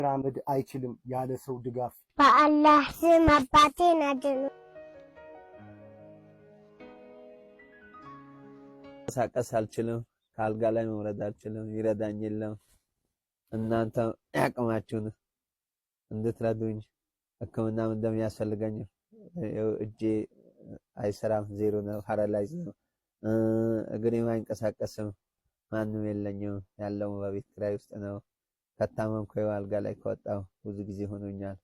መራመድ አይችልም ያለ ሰው ድጋፍ። በአላህ ስም አባቴን አድኑ። መንቀሳቀስ አልችልም። ከአልጋ ላይ መውረድ አልችልም። ይረዳኝ የለም። እናንተ ያቅማችሁን እንድትረዱኝ፣ ሕክምናም እንደሚያስፈልገኝ፣ እጄ አይሰራም፣ ዜሮ ነው፣ paralyze ነው። እግሬም አይንቀሳቀስም። ማንም የለኝም። ያለው በቤት ኪራይ ውስጥ ነው። ከታመምኩ አልጋ ላይ ከወጣሁ ብዙ ጊዜ ሆኖኛል።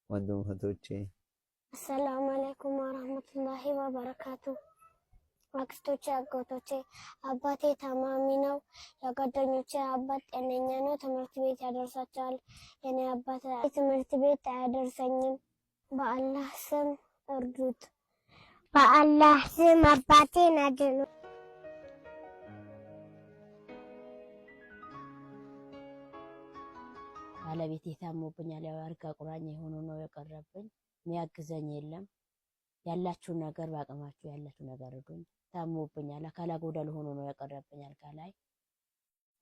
ወንድም እህቶቼ። አሰላሙ አለይኩም ወራህመቱላሂ ወበረካቱ። አክስቶቼ፣ አጎቶቼ፣ አባቴ ታማሚ ነው። የጓደኞቼ አባት ጤነኛ ነው፣ ትምህርት ቤት ያደርሳቸዋል። የኔ አባት ትምህርት ቤት አያደርሰኝም። በአላህ ስም እርዱት። በአላህ ስም አባቴን አድኑ። ባለቤቴ ታሞብኛል። ያው አልጋ ቁራኛ የሆኑ ነው የቀረብኝ። የሚያግዘኝ የለም። ያላችሁ ነገር በአቅማችሁ ያላችሁ ነገር እርዱኝ። ታሞብኛል። አካለ ጎደል ሆኖ ነው የቀረብኝ አልጋ ላይ።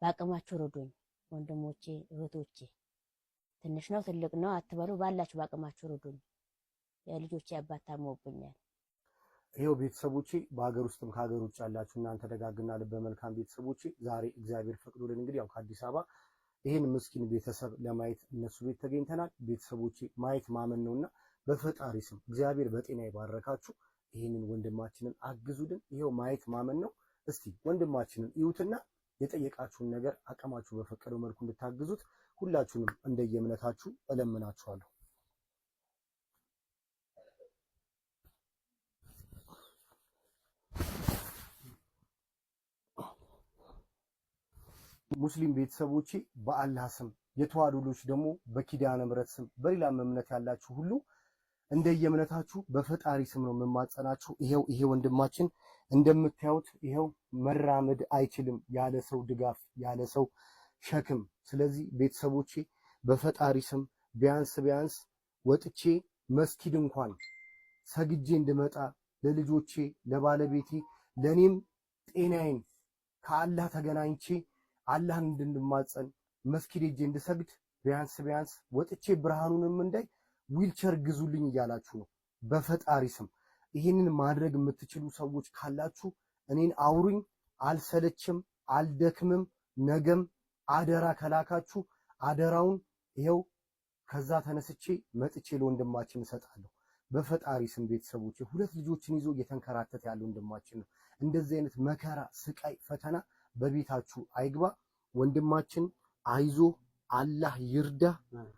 በአቅማችሁ ርዱኝ ወንድሞቼ፣ እህቶቼ። ትንሽ ነው ትልቅ ነው አትበሉ። ባላችሁ በአቅማችሁ ርዱኝ። የልጆቼ አባት ታሞብኛል። ይኸው ቤተሰቦቼ፣ በሀገር ውስጥም ከሀገር ውጭ ያላችሁ እናንተ ደጋግና ልበ መልካም ቤተሰቦቼ፣ ዛሬ እግዚአብሔር ፈቅዶልን እንግዲህ ያው ከአዲስ አበባ ይህን ምስኪን ቤተሰብ ለማየት እነሱ ቤት ተገኝተናል። ቤተሰቦቼ፣ ማየት ማመን ነውና በፈጣሪ ስም እግዚአብሔር በጤና ይባረካችሁ። ይህንን ወንድማችንን አግዙልን። ይኸው ማየት ማመን ነው። እስቲ ወንድማችንን እዩትና የጠየቃችሁን ነገር አቅማችሁ በፈቀደው መልኩ እንድታግዙት ሁላችሁንም እንደየእምነታችሁ እለምናችኋለሁ። ሙስሊም ቤተሰቦቼ፣ በአላህ ስም፣ የተዋሕዶ ልጆች ደግሞ በኪዳነ ምሕረት ስም፣ በሌላም እምነት ያላችሁ ሁሉ እንደየእምነታችሁ በፈጣሪ ስም ነው የምማጸናችሁ። ይሄው ይሄ ወንድማችን እንደምታዩት ይሄው መራመድ አይችልም ያለ ሰው ድጋፍ፣ ያለ ሰው ሸክም። ስለዚህ ቤተሰቦቼ፣ በፈጣሪ ስም ቢያንስ ቢያንስ ወጥቼ መስጊድ እንኳን ሰግጄ እንድመጣ ለልጆቼ፣ ለባለቤቴ፣ ለኔም ጤናዬን ከአላህ ተገናኝቼ አላህን እንድማጸን መስጊድ ሄጄ እንድሰግድ ቢያንስ ቢያንስ ወጥቼ ብርሃኑንም እንዳይ ዊልቸር ግዙልኝ እያላችሁ ነው። በፈጣሪ ስም ይህንን ማድረግ የምትችሉ ሰዎች ካላችሁ እኔን አውሩኝ። አልሰለችም፣ አልደክምም። ነገም አደራ ከላካችሁ አደራውን ይኸው ከዛ ተነስቼ መጥቼ ለወንድማችን እሰጣለሁ። በፈጣሪ ስም ቤተሰቦች፣ ሁለት ልጆችን ይዞ እየተንከራተተ ያለ ወንድማችን ነው። እንደዚህ አይነት መከራ፣ ስቃይ፣ ፈተና በቤታችሁ አይግባ። ወንድማችን አይዞ፣ አላህ ይርዳ።